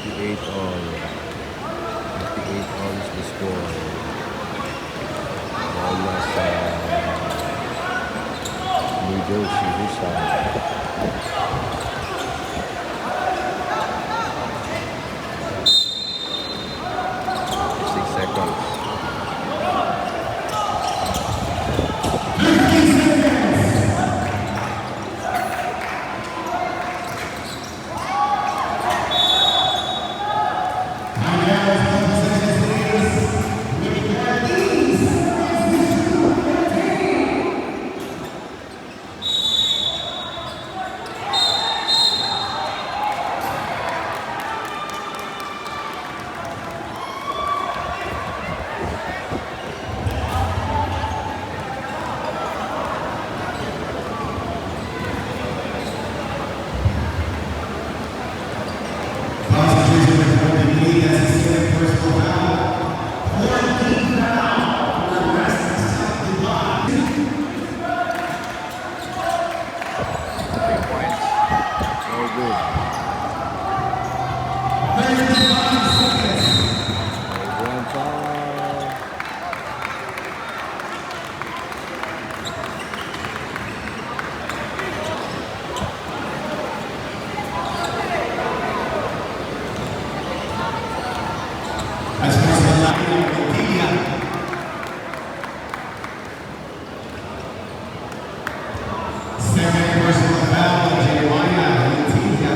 58 all. 58 all is the score. Bola sa New Jersey Husay. 6 seconds. 50 seconds. Timeout, possession stays with 14 seconds to shoot. 14. Concentration with 48, that's his second personal foul. 14 foul for West South Dubai. 3 points. No good. 35 seconds. One foul. As personal line, Montilla. Second personal foul, Jeremiah Montilla.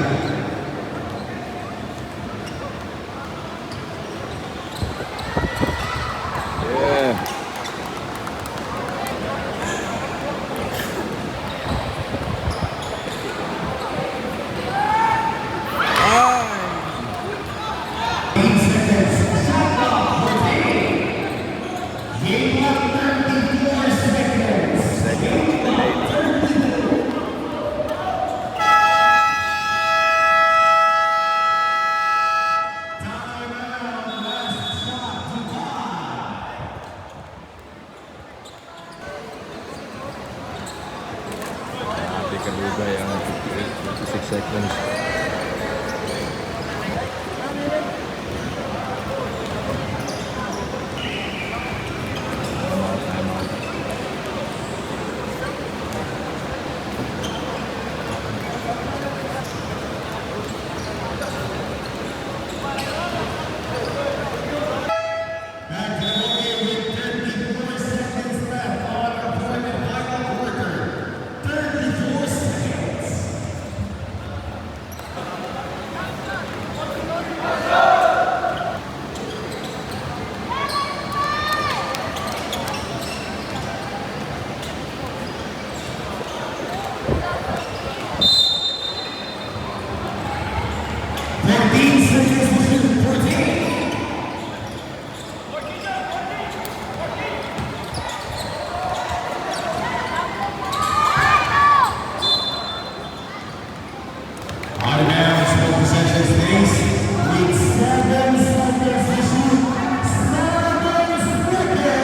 Yeah. Ay! 8 seconds. Shot clock, 14. Game clock, 34 seconds. Seconds remaining. Timeout, last shot, Dubai. Grabe kalugay ang 58, 56 seconds. Time out, time out. Back to the ballgame with 34 seconds left on our fourth and final quarter. 34 seconds. 14 seconds to shoot. 14. Out of bounds, no possession stays with 7 seconds to shoot. 7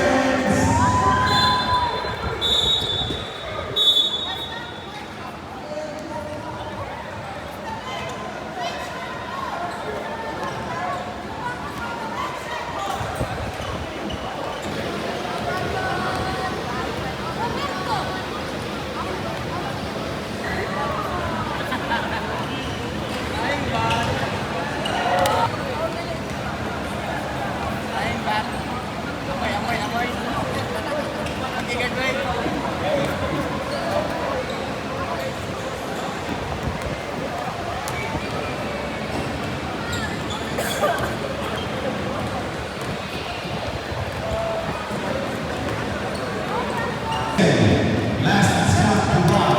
seconds. Amoy, amoy, amoy. Okay, good. Last shot, Dubai.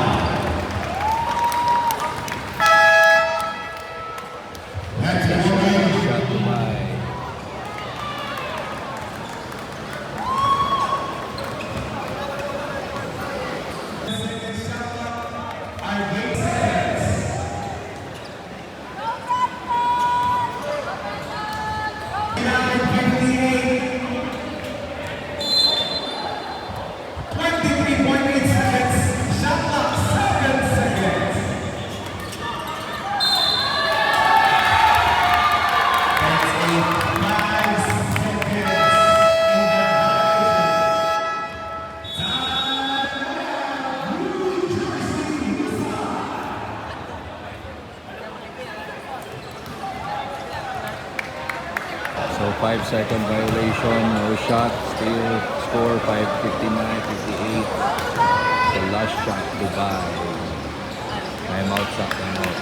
Back to the ballgame. Shot Dubai. Second shot clock are 8 seconds. 9:58. 23.8 seconds. Shot clock, 7 seconds. So 5-second violation, no shot, still score 5:59-58. The last shot, Dubai. Time out sa time out.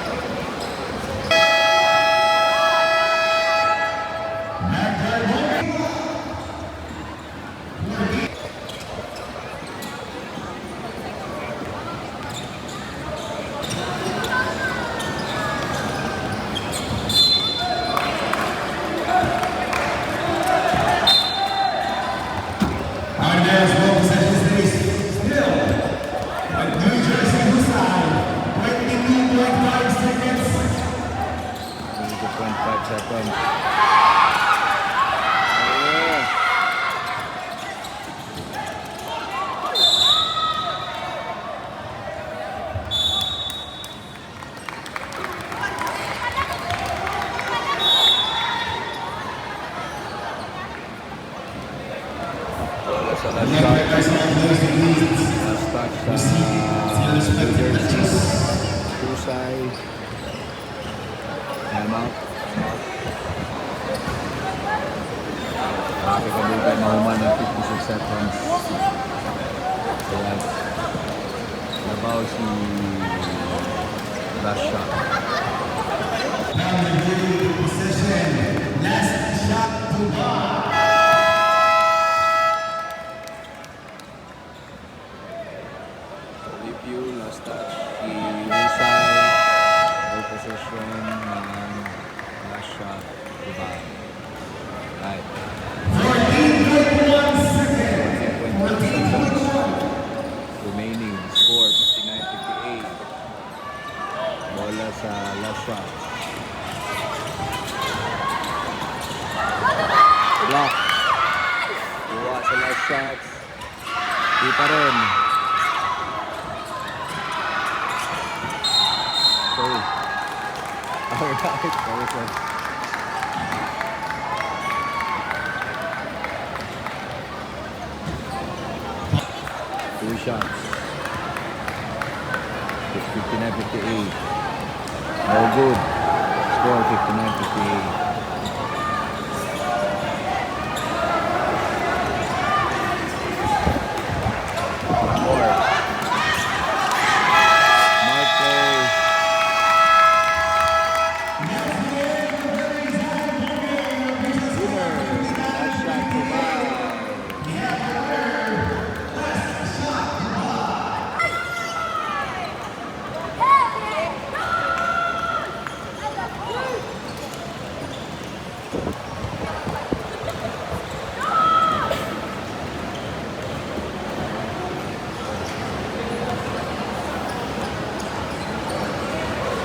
Andres ball possession stays still at New Jersey Husay. 22.5 seconds. 22.5 seconds. Yeah. Wala sa last shot. Last touch sa New Jersey. Husay. Time out. Time out. Grabe kadugay mahuman ng 56 seconds. Kaya labaw si last shot. Now reviewing the possession. Last shot, Dubai. Review, last touch, si Husay, ball possession ng last shot, Dubai. Right. 14.1 seconds. 14.1 seconds remaining. Score 59-58. Bola sa last shot. Block. Kuha sa last shots. Di pa rin. Sorry. Alright. Sorry, sir. Two shots. 59-58. No good. Score 59-58.